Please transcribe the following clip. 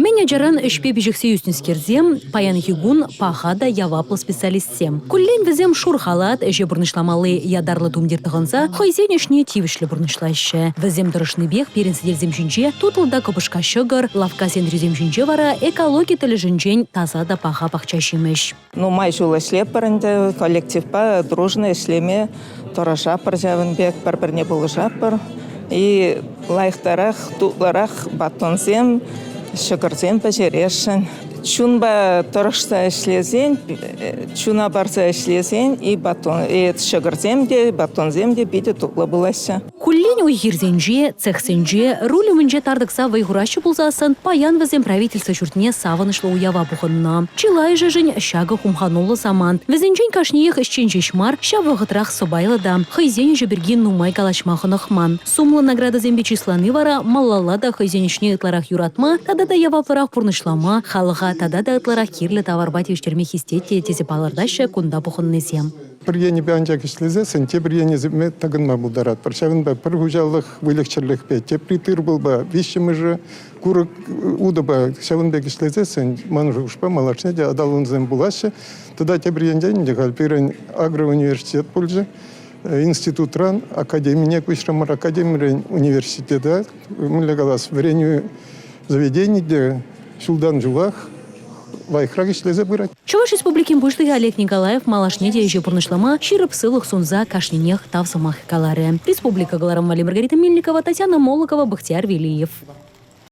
Мӗн ачаран ӗҫпе пиҫӗхсе ӳснӗскерсем паянхи кун паха та яваплӑ специалистсем. Куллен вӗсем шур халат, ӗҫе пурнӑҫламалли ятарлӑ тумтир тӑхӑнса хӑйсен ӗҫне тивӗҫлӗ пурнӑҫлаҫҫӗ. Вӗсем тӑрӑшнипех пирӗн сӗтелсем ҫинче тутлӑ та кӑпӑшка ҫӑкӑр, лавкка сентрисем ҫинче вара экологи тӗлӗшӗнчен таса та паха пахча ҫимӗҫ. Нумай ҫул ӗҫлетпӗр ӗнтӗ, коллективпа дружно ӗҫлеме тӑрӑшатпӑр ҫавӑн пек, пӗр-пӗрне пулӑшатпӑр. И лайӑхтарах, тутлӑрах батонсем, ҫӑкӑрсем пӗҫересшӗн. Чунпа тӑрӑшса ӗҫлесен, чуна парса ӗҫлесен и батон, и ҫӑкӑрсем те, батонсем те питӗ тутлӑ пулаҫҫӗ. Куллен уй-хирсенче, цехсенче, руль умӗнче тар тӑкса вӑй хураҫҫӗ пулсассӑн паян вӗсем правительство ҫуртне савӑнӑҫлӑ уява пухӑннӑ. Чылайӑшӗшӗн ҫакӑ хумхануллӑ самант. Вӗсенчен кашниех ӗҫчен ҫеҫ мар, ҫав вӑхӑтрах сӑпайлӑ та, хӑйсен ӗҫӗ пирки нумай калаҫма хӑнӑхман. Сумлӑ наградӑсемпе чыслани вара малалла та хӑйсен ӗҫне ытларах юратма тата та яваплӑрах пурнӑҫлама, халӑха тата та ытларах кирлӗ таварпа тивӗҫтерме хистет те тесе палӑртаҫҫӗ кунта пухӑннисем. Пӗр енӗпе анчах ӗҫлесессӗн тепӗр енӗсемпе тӑкӑнма пултаратпӑр. Ҫавӑнпа пӗр хуҫалӑх выльӑх-чӗрлӗхпе, тепри тыр-пулпа, виҫҫӗмӗшӗ курӑк утӑпа ҫавӑн пек ӗҫлесессӗн ман шухӑшпа малашне те аталансем пулаҫҫӗ. Тата тепӗр енчен ӗнтӗ халь пирӗн агроуниверситет пулчӗ. Институтран академине куҫрӑмӑр. Академирен университета, мӗнле калас, вӗренӳ заведени те ҫултан ҫулах лайӑхрах ӗҫлесе пырать. Чӑваш Республикин Пуҫлӑхӗ Олег Николаев малашне те ӗҫе пурнӑҫлама ҫирӗп сывлӑх сунса кашнинех тав сӑмахӗ каларӗ. Республика кӑларӑм валли Маргарита Мельникова, Татьяна Молокова, Бахтияр Велиев.